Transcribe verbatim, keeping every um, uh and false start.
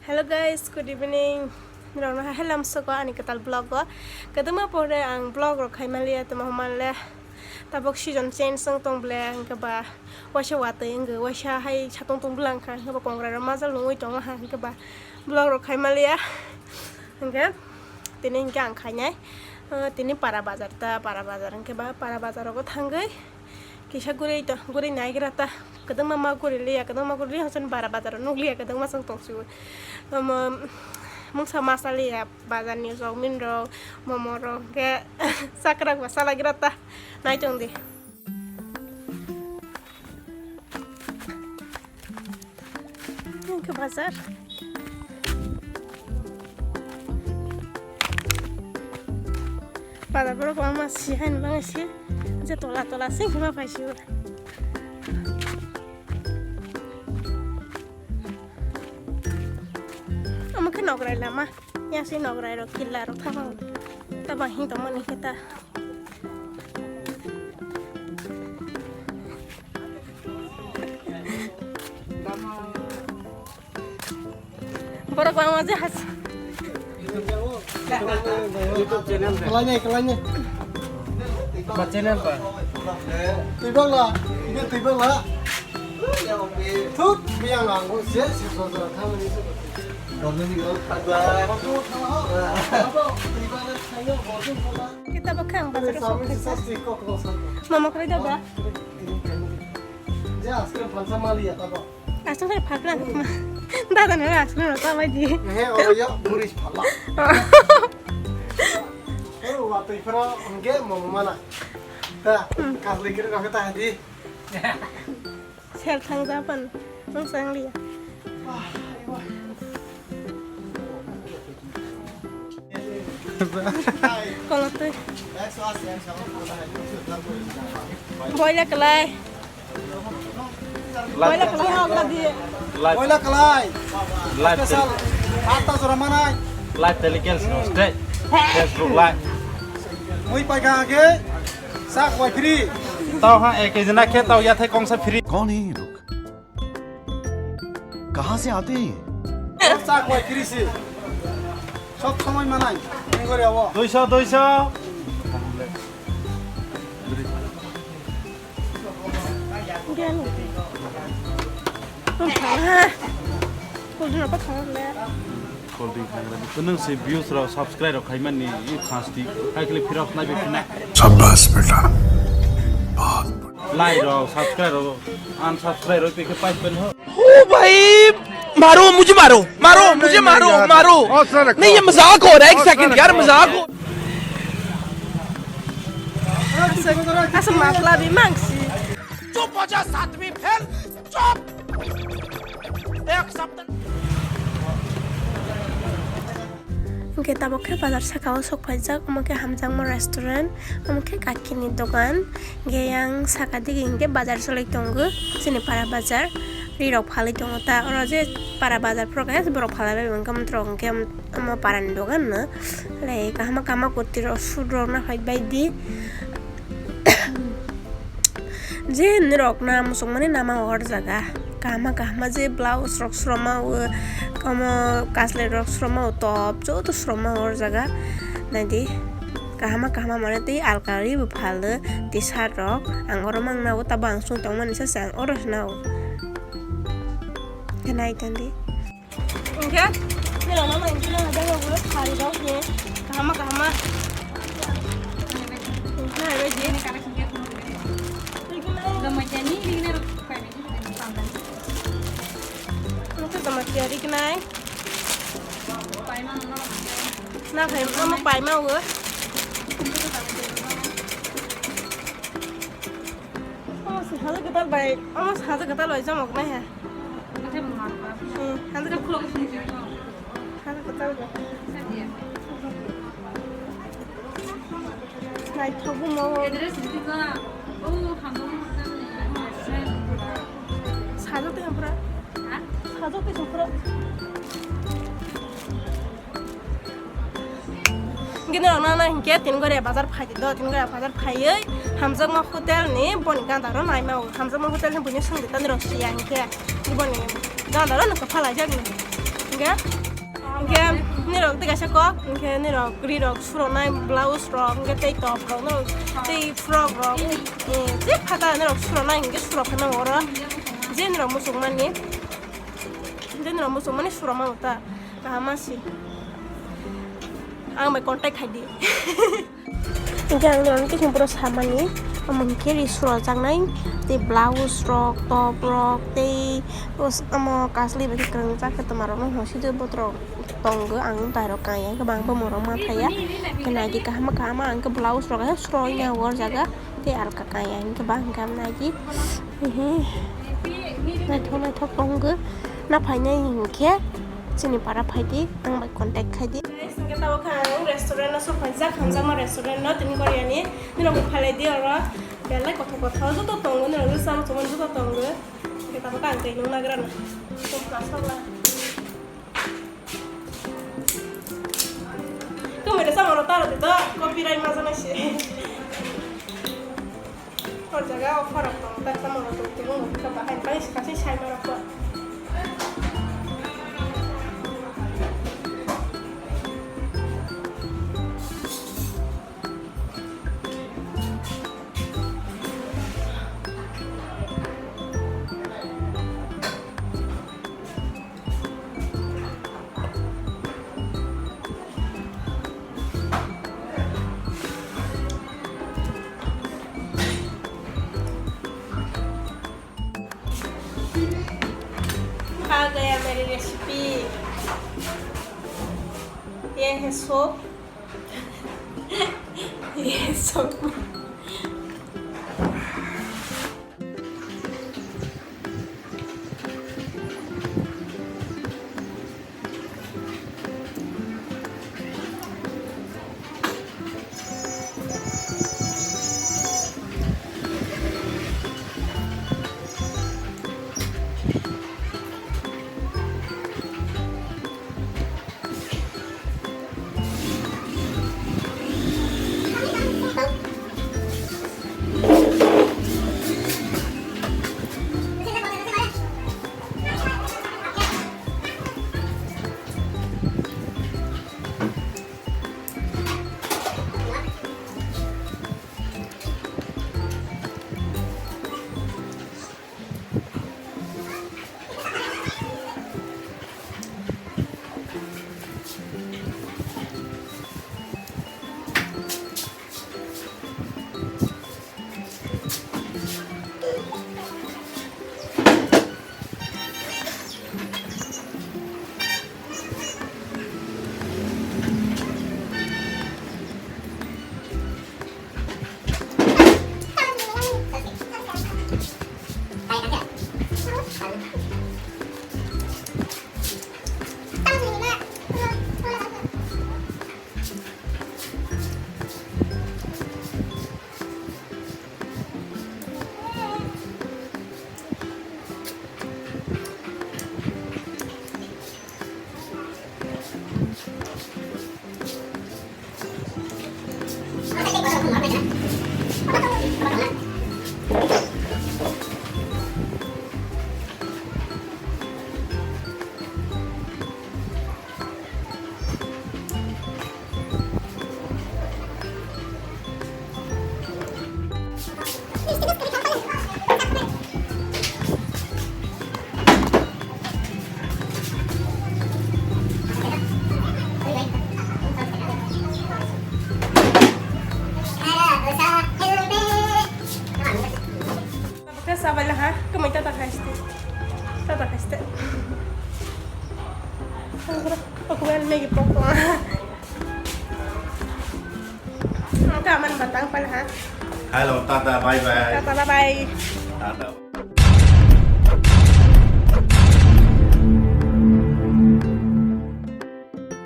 Hello guys, good evening. Norokno hai lamsoko ani kwtal vlog o. Kwdwma pore ang vlog rok khai manliya, tamo manle tabok season change wng tong ble, hwnkhe ba waisa watwi wngwi waisa hai satong tong bwlang kha, hwnkhe ba kongrai rok majal nungwi tongo ha, hwnkhe ba vlog rok khai manliya. Hwnkhe tini hwnkhe ang khainai, uh, tini para bazar ta, para bazar hwnkhe ba para bazar rogo thangwi kisa guri to, guri naigra ta, kwdwma ma guri liya, kwdwma guri liya, hwnkhai bara bazar o nukliya, kwdwma chwng tong sio. Omo mungsa masa liya, bazar ni chowmin rok, momo rok, hwnkhe chakrak ba salaigra ta, nai tong di. Hwnkhe bazar. Bazar borok kwbangma si haino bagwi se, je tola tola se hima pai sio. Omo khe nokrai lama, ya se nokrai rok killa rok thangma tabang hing tongmani khe ta. Borok bangma je has. YouTube channel de. Kalai nai, kalai nai. Ba channel ba. Twi bang la, ini twi bang la. Thut, biang la, ngo sia, sia, sia, sia, thamani sia. Dornani ko, tagwa. Kita bakang bazar. Mama kari da ba? Je, aske phalsa mali ya, tabo. Aswk khe phalsa. Dada no aswk no ta bai di. He, o ya, buri phala. O, wa tei pharo, nge mo mana. Ta, hmm, kasli kiri ka ta di. Sel thang ja pan, nang sang liya. Kolotwi. Boila kalai. Boila kalai hok na di. Live. Boila kalai. Live. Special. Atta jora manai. Live telecast no stay. Facebook live. Mui paikha age. Sak wai free. Tau ha ek kg na khe tau ya thai kongsa free. कौन है ये लोग? कहाँ से आते हैं ये? Sak wai free si. Sob somoi manai. Ini gore abo. Duiso, duiso. Gel. Tong thang ha. Kul dina pa thang le. Cold drink khangra. Kunung se views rok, subscribe rok khaimani, i khasti. Hai kle phirok nai be phina. शाबाश बेटा, बहुत बढ़िया। Like rok, subscribe rok, unsubscribe rok, pekhe pai pen ho. ओ भाई, मारो, मुझे मारो, मारो, मुझे मारो, मारो। नहीं, ये मजाक हो रहा है, एक सेकंड यार, मजाक हो। Asa, asa matla bi mangsi. चुप हो जा सातवीं फेल, चुप। एक शब्द। Hwnkhe tabok khe bazar saka o sok phaijak, omo khe hamjakma restaurant, omo khe kakini dogan, hwnkhe yang saka digi hwnkhe bazar choli tongo, chini para bazar, ri rok phalwi tongo ta, oro je para bazar phoro khe borok phalai bai mangkha, omo para ni dogan no, le kahama kahama kurti rok suit rok naphai bai di. Je norok na muchungmani nama o hor jaga. Kahama kahama je blouse rok sroma o, omo kasle rok sroma o, top joto sroma o hor jaga. Naidi kahama kahama mane tei alkari bo phal o, t-shirt rok. Ang oro mang nao, tabo ang sung tongmani sa se ang oro se nao. Khe nai tandi. Hwnkhe, nirok mama hwnkhe nang jaga bo sari rok ni kahama kahama. Nai bai di. Hwnkhe tamo tiyari khe nai. Na khai mama paima o. Omo se haja kwtal bai, omo se haja kwtal bai jomok nai ha. Hmm, haja kwtal. Haja kwtal bai. Naithok bo mo. Sajo twi hampra. Sajo twi hampra. Gini rok nana hinkhe Tingoria bazar phai di do, Tingoria bazar phaiwi Hamjakma Hotel ni boni ganda ro naima o, Hamjakma Hotel ni buini swngdi tani rok siya hinkhe boni ganda ro nokha phalai jak ni. Hingke, hingke nirok tei kaisa kok, hingke nirok rirok suronai blouse rok, hingke tei top rok, nirok tei frock rok, eh, tei phatha nirok suronai hingke surok khe nango oro. Je nirok muchung mani, je nirok muchung mani surok mano ta, kaham ma si. Ang bai contact khai di. Hingke ang norok khe pura samani, omo hingke ri srojaknai, tei blouse rok, top rok, tei os-, omo kasli bai khe kwrwngjak khe twma rokno hoside botrok tongo, ang tai rok kanya hingke bang bumung rok ma thaya, hingke naidi kaham kaham ang khe blouse rok he sroi ya o jaga, tei alka kanya hingke bang hingke naidi, ehe, naithok naithok tongo, na phainai hingke chini para phaidi, ang bai contact khaidi. Guys, hingke tabok khe ang restaurant o sok phaijak, hamjakma restaurant no tini Korea ni. Nini rok bo phalai di oro. Belai kothok kothok joto tongo, nini rok joto tongo. Hingke tabok khe ang twi nung nagra no. Tong plasok la. Tong bai resa moro taro di to, copyright ma jana se. Hor jaga o khorok tongo, tak tamo rok tong tong, tong bahai pai kachi sai ma rok. आ गया मेरी रेसिपी। ये है सूप। ये soup. Oke, sabai laha, kemai tata khaiste. Tata khaiste. Aku kan Maggi pokok. Oke, aman batang pala ha. Hello, tata, bye bye. Tata, bye bye. Tata.